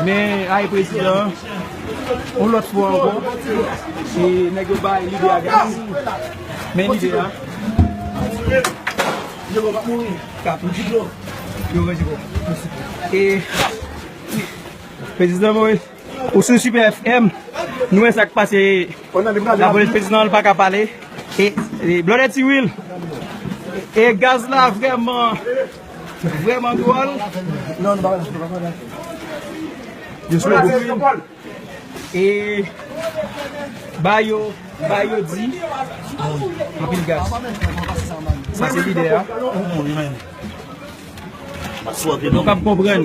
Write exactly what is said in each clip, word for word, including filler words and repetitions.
Men, ay prezidan, yon lòt fwa ankò, e nèg yo bay lidè a gaz. Men lidè a. Yo ranje kò. E, prezidan Moïse, ou sou Super F M, nou wè sa k pase. Lapolis, prezidan an pa ka pale. E, e Blòdè Ti Wil. E gaz la vrèman, vrèman dwòl. Non, nou pa pale, nou pa pale. Yo sou le. E ba yo, ba yo di. Anpil gaz. Sa se lidè a. Nou kab konprann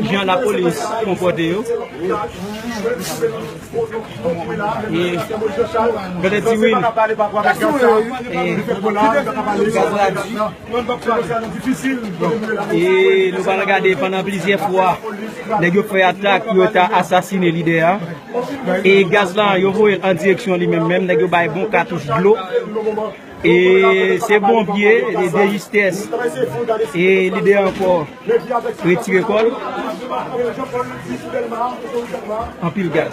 jan lapolis konpòte yo. E Blòdè Ti Wil. E gaz la di. E nou pral gade pandan plizyè fwa, nèg yo fè atak pou yo ta asasine lidè a. E gaz la, yo voye l an direksyon li menm menm, nèg yo bay bon katouch dlo. E se bonpye, e de jistès. E lidè a ankò retire kò l. Anpil gaz.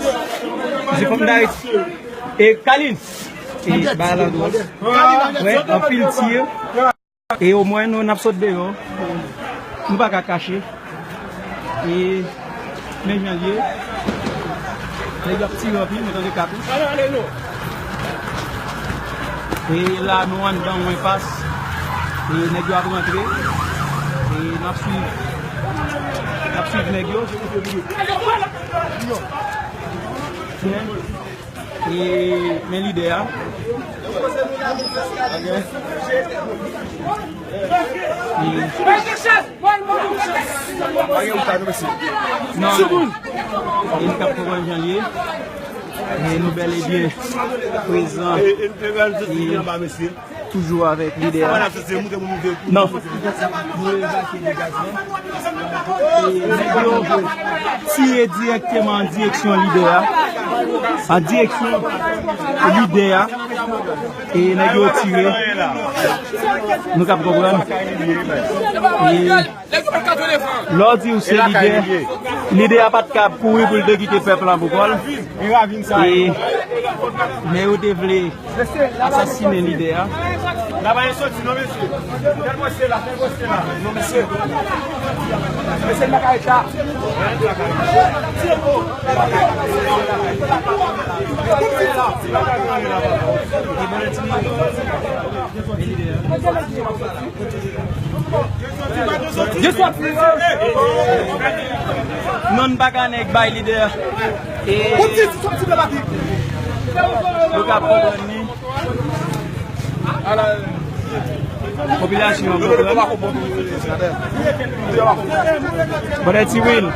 Se fòk m ta retire. E Kalin. E ba la dwòl. Wè, anpil tir. E omwen nou, n ap sot deyò. Nou pa ka kache. E men jan l ye. Nèg yo ap tire anpil, nou tande katouch. E la, nou anndan yon enpas. E nèg yo ap rantre. E n ap swiv. N ap swiv nèg yo. E men lidè a. Non, non. E nou kab konprann jan l ye. E nou bèl e byen prezan. E toujou avèk lidè a. Non. E nèg yo tire dirèkteman an direksyon lidè a. An direksyon lidè a. E nèg yo tire. Nou kab konprann. E lè w di w se lidè, lidè a pa t ka ap kouri pou l te kite pèp la pou kò l. E men yo te vle asasinen lidè a. La pa gen soti non, mesye. Kèl pwès se la, kèl pwès se la. Non, mesye. Mesye, n pa ka ret la. Non, n pa ka nèg bay lidè. E yo ka pran ni. Popilasyon an konprann. Bòdè Ti Wil.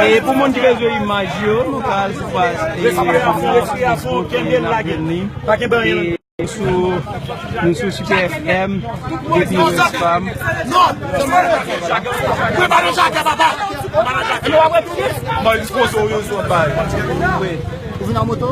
E pou moun ki bezwen imaj yo, nou ka al sou paj, e, Facebook, e, n ap jwenn li. E sou, nou sou Super F M, depi West Palm. Ou vin an moto?